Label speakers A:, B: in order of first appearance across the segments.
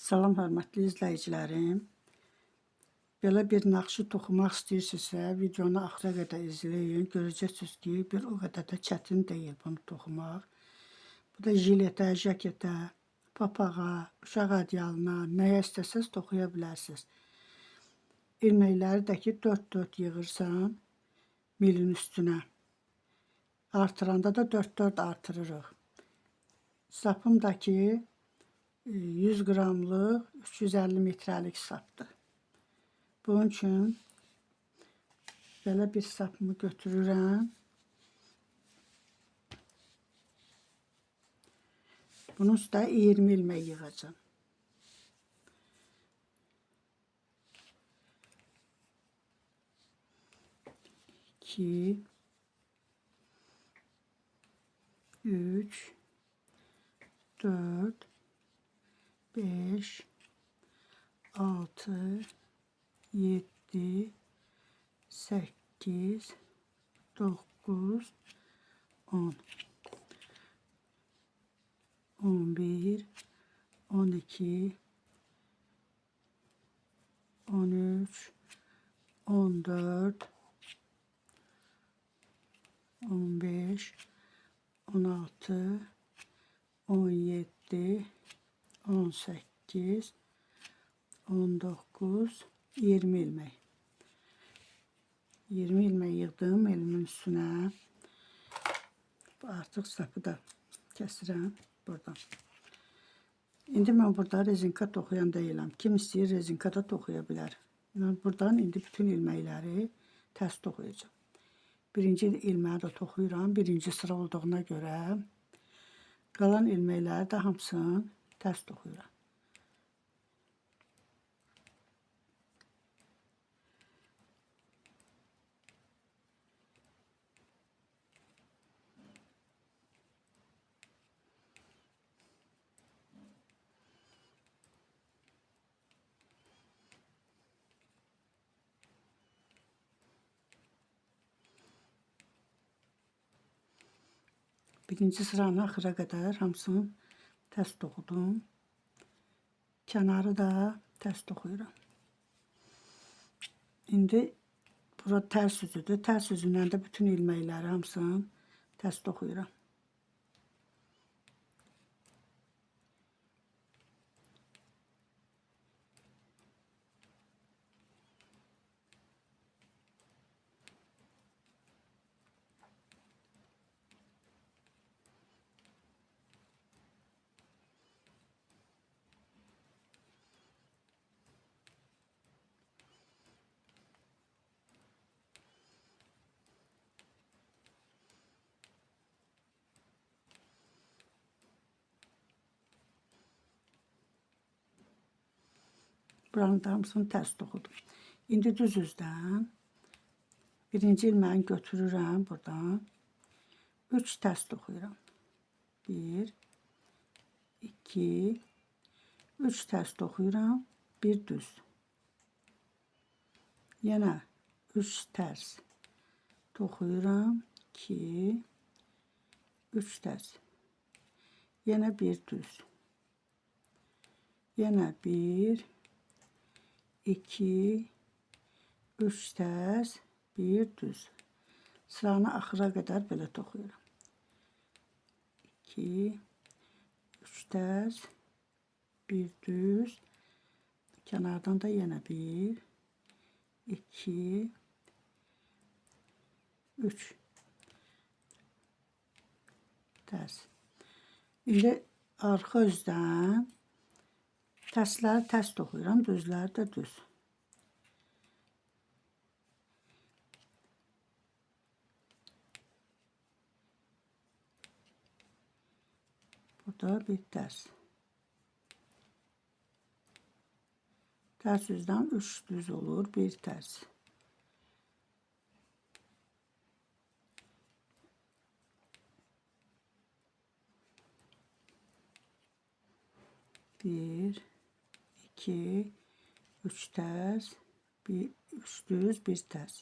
A: Salam hörmətli izləyicilərim. Belə bir naxışı toxumaq istəyirsinizsə, videonu axıra qədər izləyin. Görəcəksiniz ki, bir o qədər də çətin deyil bunu toxumaq. Bu da jiletə, jaketə, papağa, uşaq ədyalına, nəyə istəsəz toxuya bilərsiniz. İlməkləri də ki, 4-4 yığırsan milin üstünə. Artıranda da 4-4 artırırıq. Sapım da ki, 100 qramlıq 350 metrəlik sapdır. Bunun üçün belə bir sapımı götürürəm. Bunun üstə 20 ilmək yığacağam. İki, 3, 4, 5, 6, 7, 8, 9, 10, 11, 12, 13, 14, 15, 16, 17, 18, 19, 20 ilmək. 20 ilmək yığdım elimin üstünə. Artıq sapı da kəsirəm buradan. İndi mən burada rezinka toxuyan deyiləm. Kim istəyir rezinka da toxuya bilər. Mən buradan indi bütün ilməkləri tərs toxuyacağam. Birinci ilməyi də toxuyuram. Birinci sıra olduğuna görə qalan ilməkləri də hamısını tərs toxuyuram. Birinci sıranın axıra qədər hamısını tərs toxudum. Kənarı da tərs toxuyuram. İndi bura tərs üzüdür. Tərs üzündən də bütün ilməkləri hamısını tərs toxuyuram. Buranın da hamısını tərs toxudum. İndi düz üzdən birinci ilməyini götürürəm buradan. 3 tərs toxuyuram. 1, 2, 3 tərs toxuyuram. 1 düz. Yenə 3 tərs toxuyuram. 2, 3 tərs. Yenə 1 düz. Yenə 1, 2, 3 tərs, 1 düz. Sıranı axıra qədər belə toxuyuram. 2, 3 tərs, 1 düz. Kənardan da yenə 1, 2, 3 tərs. İndi arxa üzdən tərsləri tərs toxuyuram, düzləri də düz. Burada bir tərs. Tərs üzdən 3 düz olur, bir tərs. Bir, 2, 3 tərs, 1, 3 düz, 1 tərs.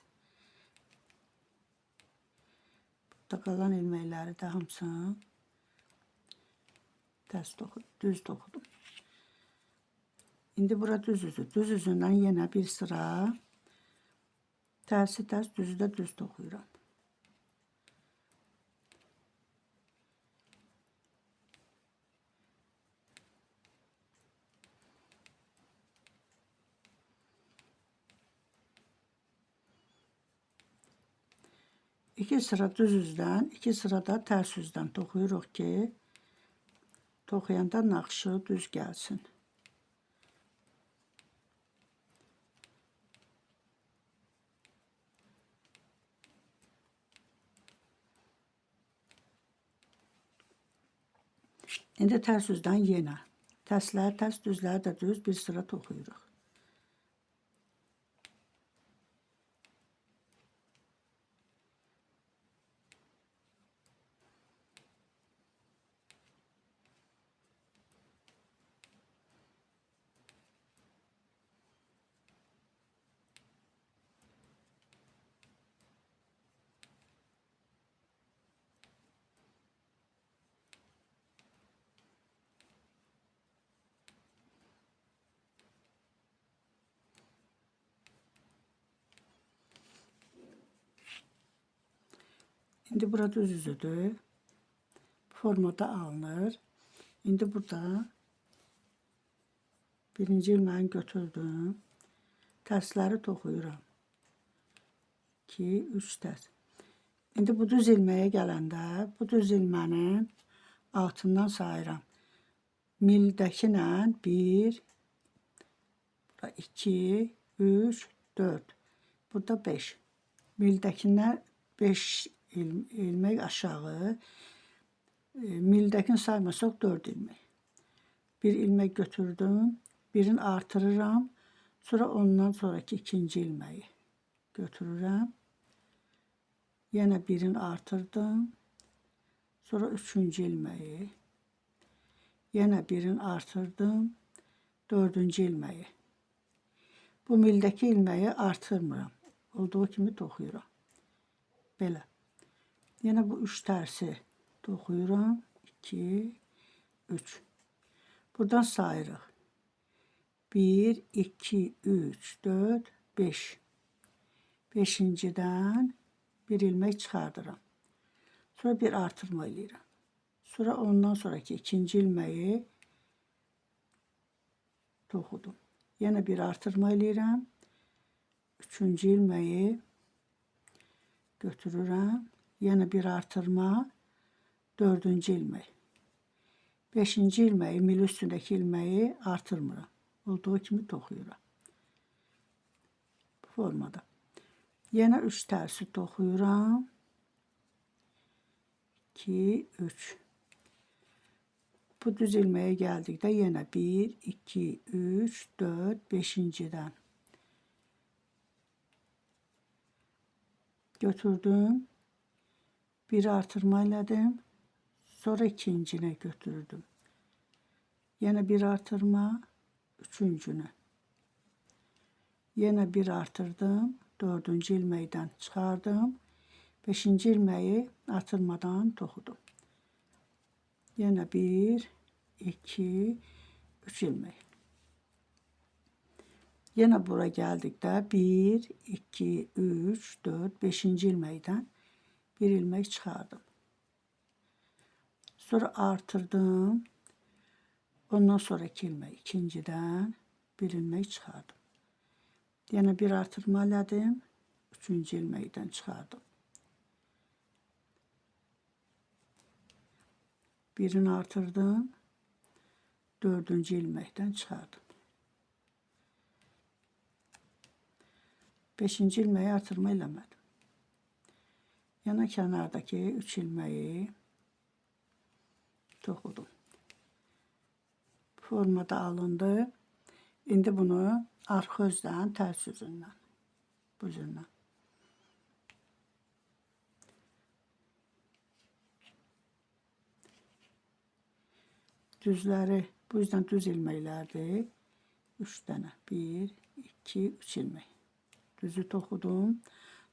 A: Burada qalan ilməkləri də hamısını tərs toxudum, düz toxudum. İndi bura düz üzü. Düz üzündən yenə bir sıra tərsi tərs, düzü də düz toxuyuram. İki sıra düz üzdən, iki sıra da tərs üzdən toxuyuruq ki, toxuyanda naxışı düz gəlsin. İndi tərs üzdən yenə tərslər tərs, düzlər də düz bir sıra toxuyuruq. İndi bura düz üzüdür. Formada alınır. İndi burada birinci ilməyi götürdüm. Tərsləri toxuyuram. 2, 3 tərs. İndi bu düz ilməyə gələndə bu düz ilmənin altından sayıram. Mildəki ilə 1, 2, 3, 4. Burada 5. Mildəkindən 5 ilmək aşağı, mildəkini saymasaq 4 ilmək. Bir ilmək götürdüm, birini artırıram, sonra ondan sonraki ikinci ilməyi götürürəm. Yenə birini artırdım, sonra üçüncü ilməyi, yenə birini artırdım, dördüncü ilməyi. Bu mildəki ilməyi artırmıram, olduğu kimi toxuyuram. Belə. Yenə bu 3 tərsi toxuyuram. 2, 3. Buradan sayırıq. 1, 2, 3, 4, 5. 5-cidən bir ilmək çıxardıram. Sonra bir artırma eləyirəm. Sonra ondan sonraki ikinci ilməyi toxudum. Yenə bir artırma eləyirəm. Üçüncü ilməyi götürürəm. Yenə bir artırma, dördüncü ilmək. Beşinci ilməyi, mil üstündəki ilməyi artırmıram. Olduğu kimi toxuyuram. Bu formada. Yenə 3 tərsi toxuyuram. 2, 3. Bu düz ilməyə gəldikdə yenə 1, 2, 3, 4, 5-cidən götürdüm. Bir artırma elədim. Sonra ikincinə götürdüm. Yenə bir artırma, üçüncünü. Yenə bir artırdım. Dördüncü ilməkdən çıxardım. Beşinci ilməyi artırmadan toxudum. Yenə 1, 2, 3 ilmək. Yenə bura gəldikdə 1, 2, 3, 4, 5-ci ilməkdən bir ilmək çıxardım. Sonra artırdım. Ondan sonraki ilmək, ikincidən bir ilmək çıxardım. Yenə bir artırma elədim. Üçüncü ilməkdən çıxardım. Birini artırdım. Dördüncü ilməkdən çıxardım. Beşinci ilməyi artırma eləmədim. Yana kənardakı 3 ilməyi toxudum. Formada alındı. İndi bunu arxa özdən, tərs üzündən, bu üzündən. Düzləri, bu yüzden düz ilməklərdir. 3 dənə. 1, 2, 3 ilmək. Düzü toxudum.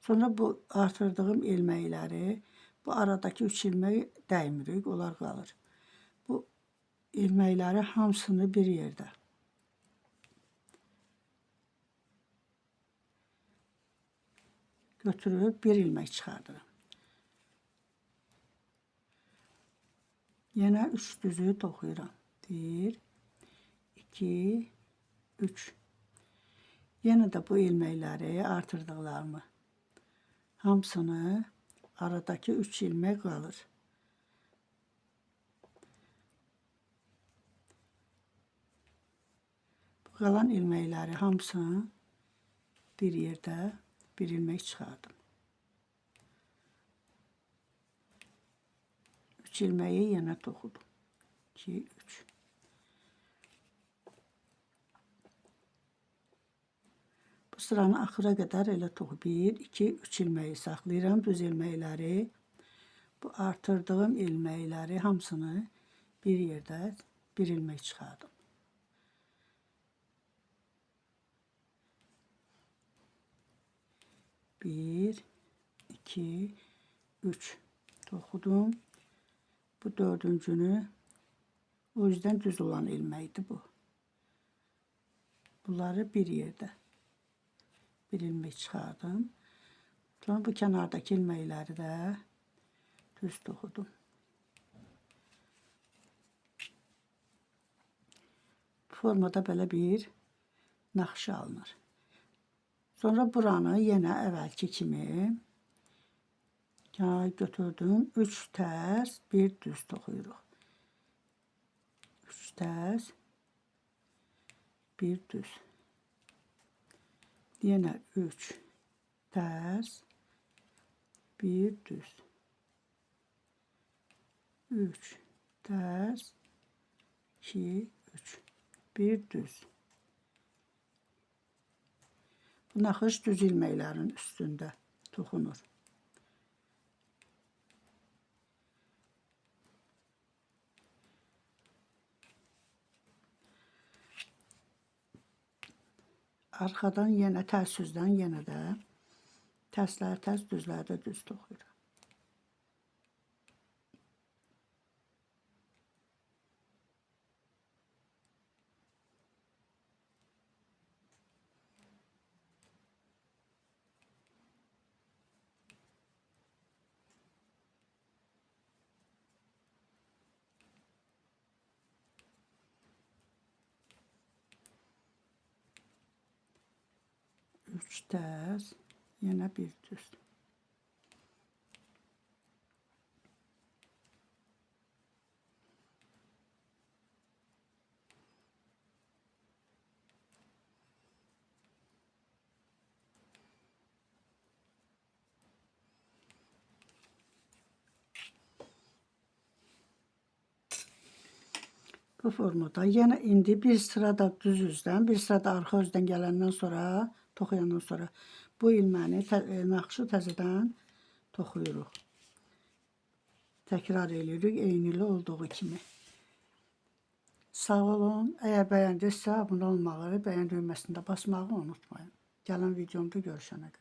A: Sonra bu artırdığım ilməkləri, bu aradakı 3 ilmək dəymirik, onlar qalır. Bu ilməkləri hamısını bir yerdə Götürüb bir ilmək çıxardıram. Yenə 3 düzü toxuyuram. 1, 2, 3. Yenə də bu ilməkləri artırdıqlarımı hamısını aradakı 3 ilmək qalır. Bu qalan ilməkləri hamısını bir yerdə bir ilmək çıxardım. 3 ilməyi yenə toxudum. 2, 3. Bu sıranı axıra qədər elə toxu. 1, 2, 3 ilməyi saxlayıram. Düz ilməkləri, bu artırdığım ilməkləri hamısını bir yerdə bir ilmək çıxardım. 1, 2, 3 toxudum. Bu dördüncünü, o yüzden düz olan ilməkdir bu. Bunları bir yerdə bir ilmek çıxardım. Sonra bu kenardaki ilməkləri də düz toxudum. Formada belə bir naxşı alınır. Sonra buranı yenə əvvəlki kimi götürdüm. 3 tərs, bir düz toxuyuruq. 3 tərs, bir düz. Yenə 3 tərs, bir düz. 3 tərs, 2, 3, bir düz. Bu naxış düz ilməklərin üstündə toxunur. Arxadan yenə tərs üzdən yenə də tərslər tərs, düzlər də düz toxuyuram. 3 tərs, yenə bir düz. Bu formada yenə indi bir sırada düz üzdən, bir sırada arxa üzdən gələndən sonra, toxuyandan sonra bu ilməni, naxışı təzədən toxuyuruq. Təkrar eləyirik eynili olduğu kimi. Sağ olun. Əgər bəyəndinizsə, abunə olmağı, bəyən düyməsində basmağı unutmayın. Gələn videomda görüşənə qədər.